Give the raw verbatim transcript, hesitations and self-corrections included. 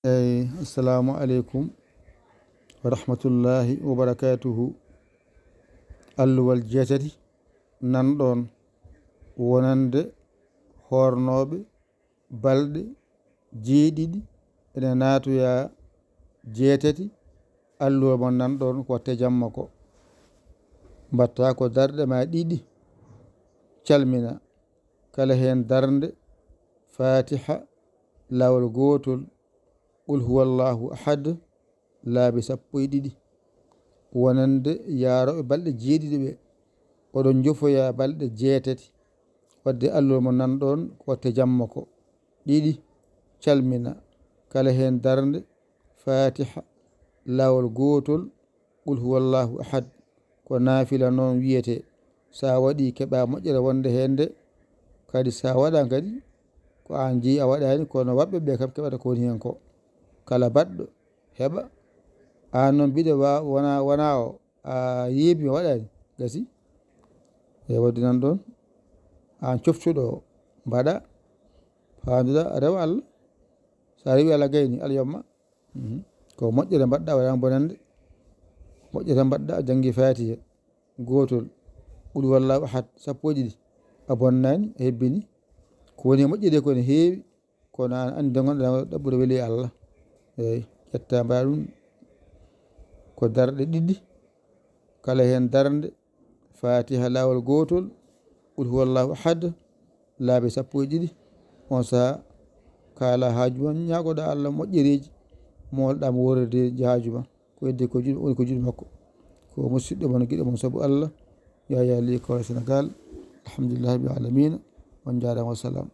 Eyi, assalamu aleykum wa rahmatullahi wa barakatuhu. Alluwal jeetati nanɗon wonande hoornooɓe balɗe jeeɗiɗi ene naatoya jeetati. Alluwa mo nanɗon ko watte jamma ko. Mbatta ko darɗe ma ɗiɗi, calmina kala heen darnde, Fatiha laawol gootol, Qul huwallahu ahad laabi sappo e ɗiɗi. Wonande yaarooɓe balɗe jeeɗiɗi ɓe, oɗon njofoya balɗe jeetati. Wadde alluwa mo nanɗon ko watte jamma ko. Ɗiɗi, calmina kala heen darnde, Fatiha laawol gootol, Qul huwallahu ahad, ko naafila noon wiyetee. So a waɗii, keɓaa moƴƴere wonde heen nde. Kadi so a waɗaa kadi, ko aan jeyi a waɗaani, kono waɓɓe ɓe kam keɓata ko woni heen ko. Kala baɗɗo heɓa. Aan noon mbiɗa wa-, wona, wona o, a yeebi a waɗaani, gasi. E wadde nan ɗoon, aan coftuɗo o, mbaɗa, paanduɗa, rewa Allah. So a rewi Allah gayni, Allah yomma. Mhm. Ko moƴƴere mbaɗɗa, waɗaama bonannde. Moƴƴere mbaɗɗa, a janngi Faatiha gootol, Qul huwallahu ahad sappo e ɗiɗi, a bonnaani, a hebbini. Ko woni e moƴƴere ko ene heewi, kono aan anndi nde ngonɗaa ɗaɓɓude weli Allah. Eey, ƴetta mbaɗa ɗum ko darɗe ɗiɗi, kala heen darnde, Faatiha laawol gootol, Qul huwallahu ahad, laabi sappo e ɗiɗi. On sahaa, kaala haaju ma, ñaagoɗaa Allah moƴƴereeji, moolɗaa mo wooreede haaju ma. Ko heddi ko juuɗe, woni ko juuɗe makko. Ko musidɗo mon, giɗo mon sabu Allah, Yaya Ly, Koore Senegaal. Alhamdulillahi rabbil aalamiina. On njaaraama, wa salaam.